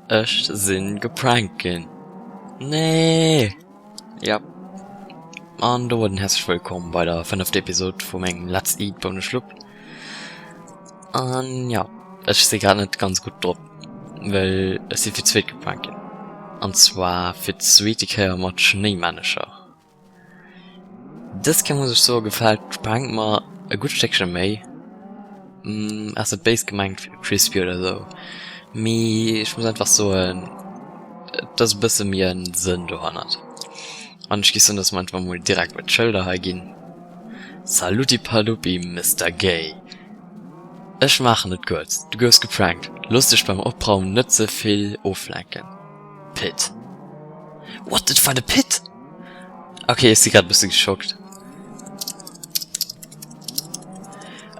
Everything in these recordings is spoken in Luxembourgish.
Ech sinn geprankt ginn. Nee! Yep. An domadden häerzlech wëllkomm bei der fënnefter Episode vu mengem Let's Eat Bouneschlupp. An ja, ech si grad net ganz gutt drop, well ech si fir d'zweet geprankt ginn. An zwar fir d'zweete Kéier mat Schnéimännecher. Dës Kéier muss ech soen, gefält d'Prank mer e gutt Stéckche méi. Ass net béis gemengt fir de Crispy oder sou, mee ech muss einfach soen, et ass e bësse méi en Sënn dohannert. An ech géif soen, dass mer einfach mol direkt bei d'Schëlder hei ginn. Saluti Palupi, Mister Gay! Ech maachen et kuerz, du goufs geprankt, looss dech beim Opraumen net ze vill oflenken. Pit. What, et war de Pit? Ok, ech si grad e bësse geschockt.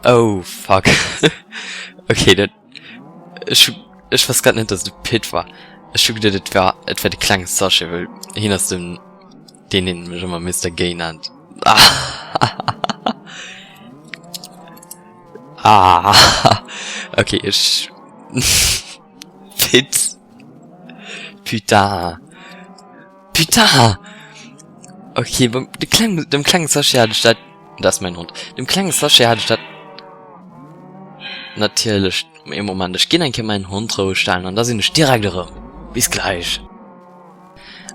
Oh fuck. Ok, dat ech hu ech wosst grad net, dass et de Pit war. Ech hu geduet, et war et wär de klenge Sascha, well hien ass den deen deen mech ëmmer Mister Gay nennt. Ah ok, ech Pit. Putain. Putain! Ok, beim de klengen, dem klengen Sascha hat ech dat, dat ass mäin Hond, dem klengen Sascha hat ech dat natierlech, ee Moment, ech ginn eng Kéier mäin Hond roueg stellen an da sinn ech direkt erëm. Bis gläich.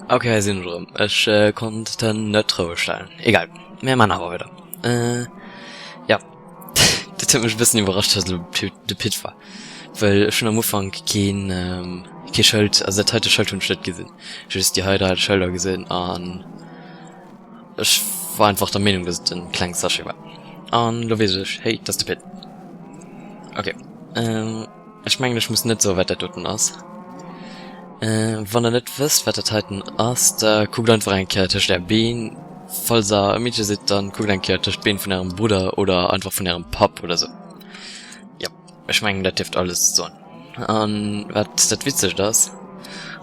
Ok, hei sinn ech erëm. Ech konnt den net roueg stellen. Egal, mir man awer weider. Äh, ja. Dat huet mech e bëssen iwwerrascht, dass elo de Pit war. Well ech hunn am Ufank keen, kee Schëld, also dat heite Schëld hunn ech net gesinn. Ech hu just déi hei 3 Schëlder gesinn an ech war einfach der Meenung, dass et e klenge Sachet war. An elo weess ech, hey, dat ass de Pit. Ok, ech mengen ech muss net soen, wat dat doten ass. Wann der net wësst, wat dat heiten ass, da kuckt einfach eng Kéier tëscht är Been. Falls der e Meedche sidd, dann kuckt eng Kéier tëscht d'Been vun ärem Brudder oder einfach vun ärem Papp oder sou. Jop, ech mengen dat dierft alles soen. An wat dat Witzegt ass,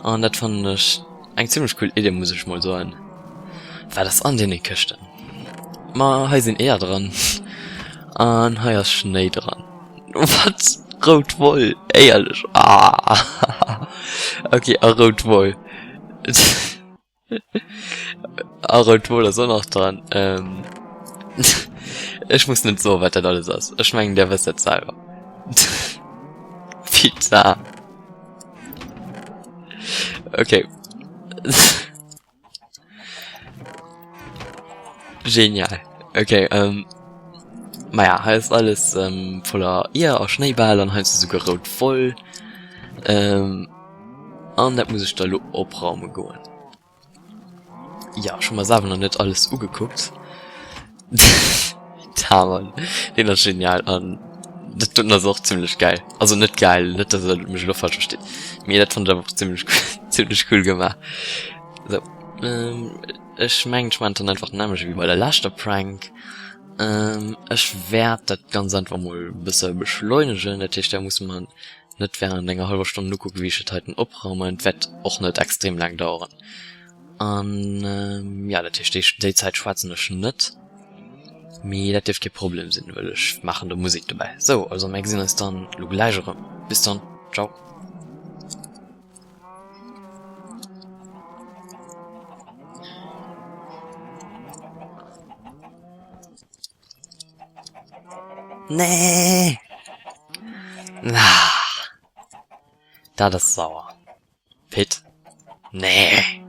an dat fannen ech eng zimmlech cool Idee muss ech mol soen, wat ass an deene Këschten? Ma hei sinn Eeër dran an hei ass Schnéi dran. Wat? Rout Woll? Éierlech? Ah ok, a rout Woll. A rout Woll ass och nach dran. Ähm, ech muss net soen, wat dat alles ass. Ech mengen, där wësst dat selwer. Pizza. Okay. Genial. Okay, ähm, maja, hei ass alles ähm, voller Eeër a Schnéibal an hei ass esouguer rout Woll. Ähm, an dat muss ech da lo opraume goen. Ja, ech hu mer selwer nach net alles ugekuckt. Taman, deen ass genial an dat doten ass och zimmlech gäil. Also net gäil, net dass der mech elo falsch verstitt, mee dat fannen ech awer och zimmlech zimmlech cool gemaach. Sou, ech mengen ech maan et dann einfach den nämmleche wéi bei der leschter Prank. Ech wäert dat ganz einfach mol e bësse beschleunegen, dat heescht da musse mer net während enger hallwer Stonn ukucken wéi ech dat heiten opraumen. Et wäert och net extrem laang daueren. An ja, dat heescht déi déi Zäit schwätzen ech net. Mee dat dierft kee Problem sinn, well ech maachen do Musek dobäi. Sou, also mär gesinn eis dann elo gläich erëm. Bis dann, ciao. Nee! Ah, dat ass sauer. Pit? Nee!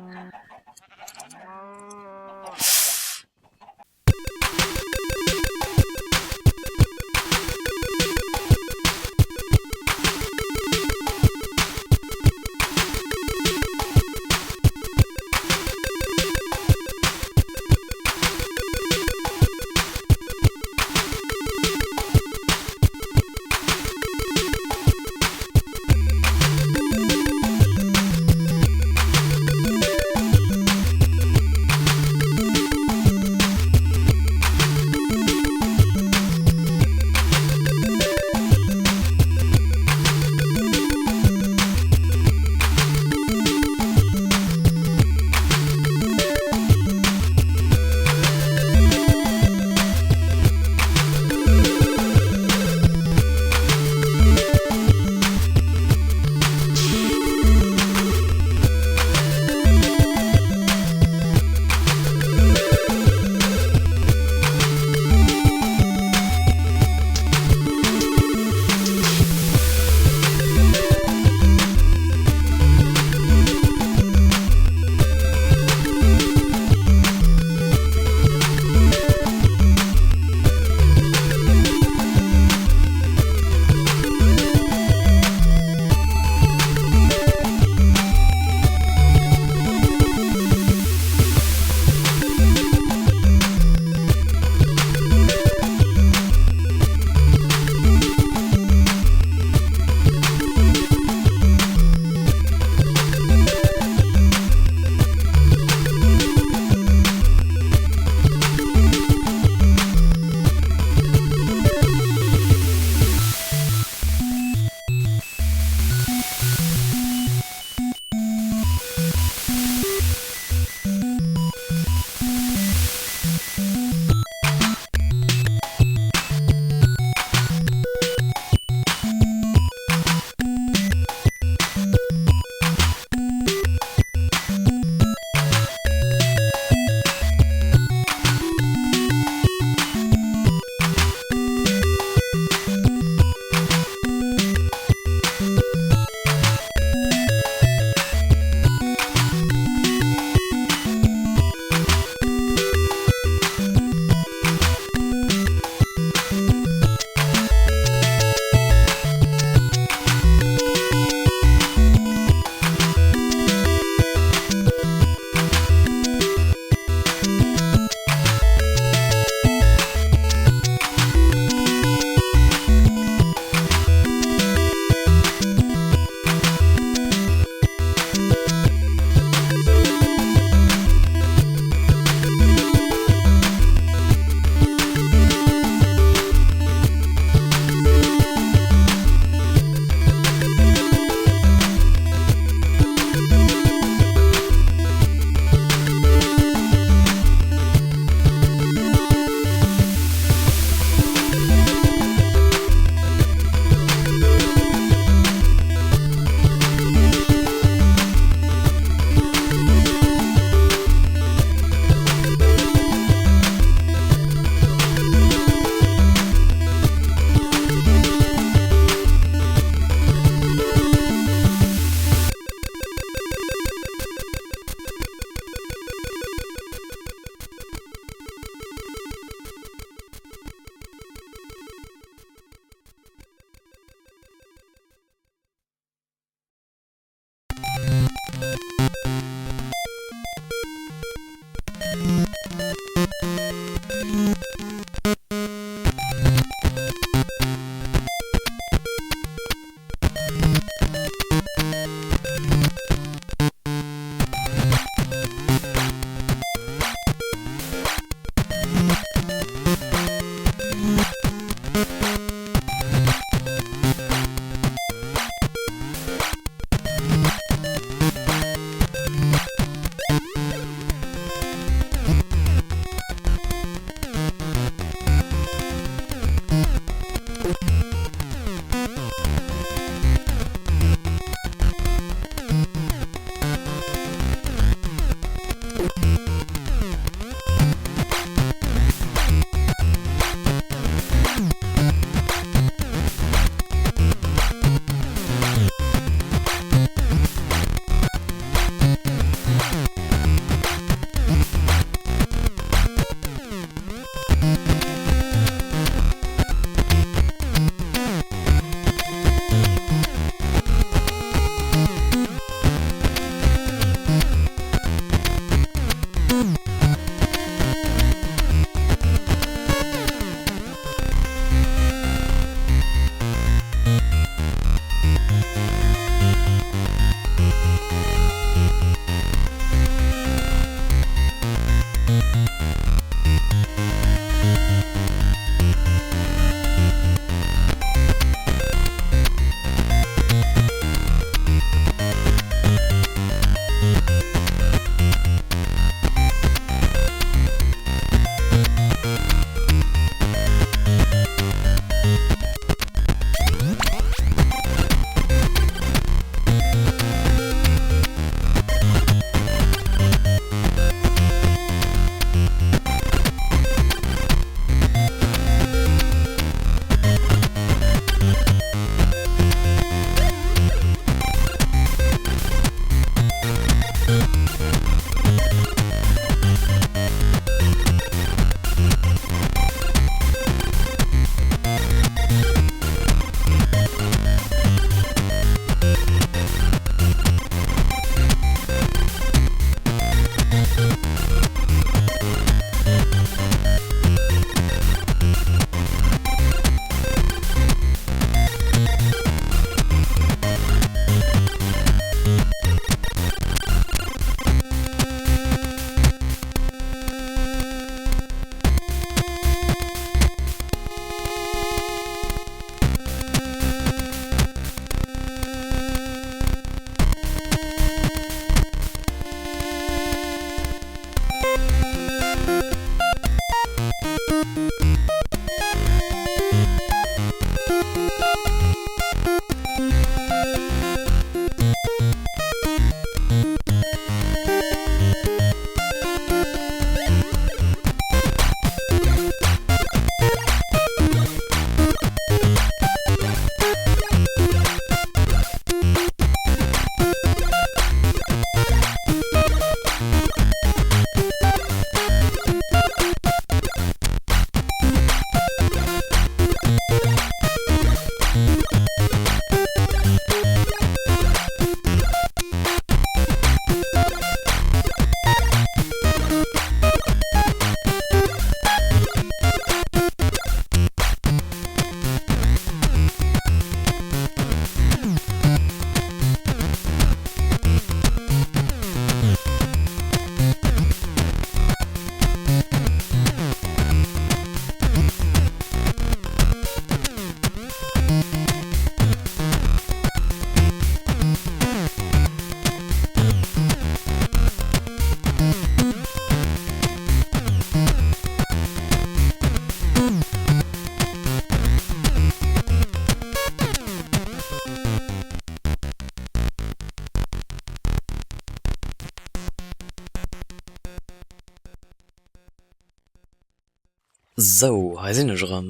Sou, hei sinn ech erëm.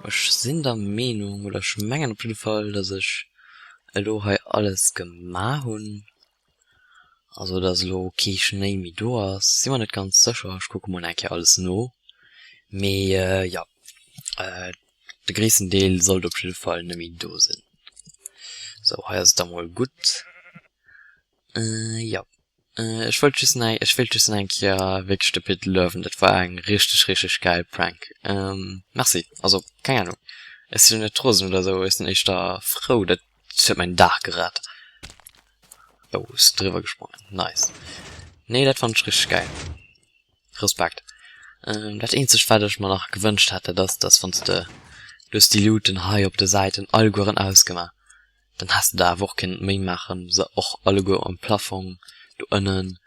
Ech sinn der Meenung, oder ech mengen op jidde Fall, dass ech elo hei alles gemaach hunn. Also dass elo kee Schnéi méi do ass, si mer net ganz sécher. Ech kucke mol eng Kéier alles no. Mee jo, de gréissten Deel sollt op jidde Fall net méi do sinn. Sou, hei ass et da mol gutt. Jo. Ech wollt just nach, ech wéilt just nach eng Kéier wierklech de Pit luewen, dat war eng richteg richteg gäil Prank. Merci, also keng Ahnung, ech sinn net rosen oder sou, ech sinn éischter frou, dat huet mäin Dag gerett. Oh, ech sinn driwwer gesprongen, nice. Nee, dat fannen ech richteg gäil, Respekt. Dat eenzegt wat ech mer nach gewënscht hätt, dat ass, dass wann s de, du hues déi Luuten hei op de Säiten allegueren ausgemaach, Dann häss de der awer och kéinten d'Méi maachen se och alleguer am Plafong do ënnen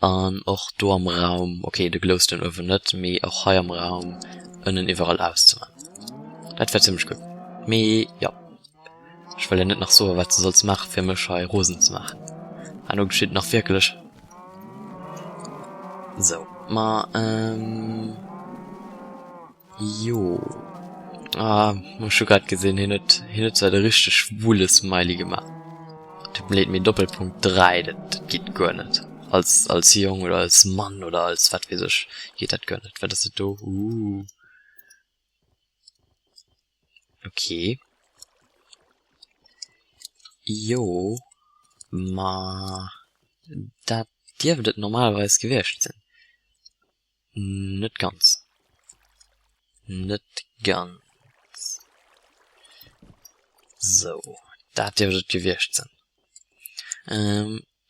an och do am Raum, ok de Glowstone uewen net, mee och hei am Raum ënnen iwwerall auszeman. Dat wär zimlech gutt. Mee jo, ech wëll der net nach soen wat de solls maachen fir mech hei rosen ze maachen. Herno geschitt nach wierklech. Sou, ma ehm. Jo. Ah, ech hu grad gesinn, hien huet, hien huet zwar de richteg schwule Smiley gemaach. Tut mir leed, mee Doppelpunkt 3, dat, dat geet guer net. Als, als Jong oder als Mann oder als wat weess ech, geet dat guer net. Wat ass dat do? Ooh. Okay. Jo, ma dat dierft et normalerweis gewiescht sinn. Net ganz. Net ganz. Sou, dat dierft et gewiescht sinn.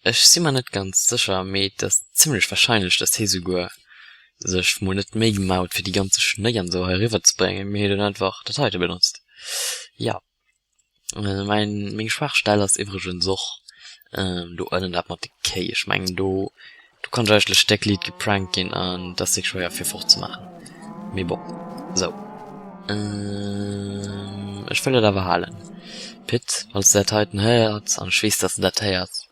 Ech si mer net ganz sécher, mee et ass zimmlech warscheinlech, dass hie souguer sech mol net d'Méi gemaach huet, fir déi ganze Schnéi an esou hei eriwwer ze bréngen, mee hien huet einfach dat heite benotzt. Jo. Mäin, meng schwaach Stell ass iwwregens och do ënnen dat mat de Kéi. Ech mengen do, do kann ech eigentlech déck liit geprankt ginn an et ass déck schwéier fir fort ze maachen. Mee bon, sou. Ech wëll et awer halen. Pit, falls de dat heiten héiers, an ech weess dass de dat héiers,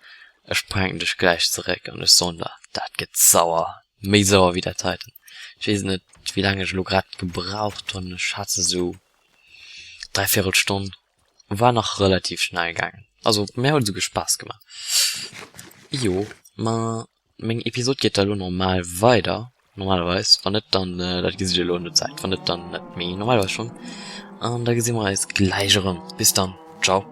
ech pranken dech gläich zeréck an ech soen der, dat gëtt sauer, méi sauer wéi dat heiten. Ech weess net wéi laang ech elo grad gebraucht hunn, ech schätze sou Dräivirel Stonn war nach relativ schnell gaangen. Also mär huet esouguer Spaass gemaach. Jo, ma meng Episod geet da lo normal weider, normalerweis. Wann net, dann, dat gesitt dir elo an der Zäit, wann net, dann net, mee normalerweis schonn. An da gesi mer eis gläich erëm. Bis dann, ciao.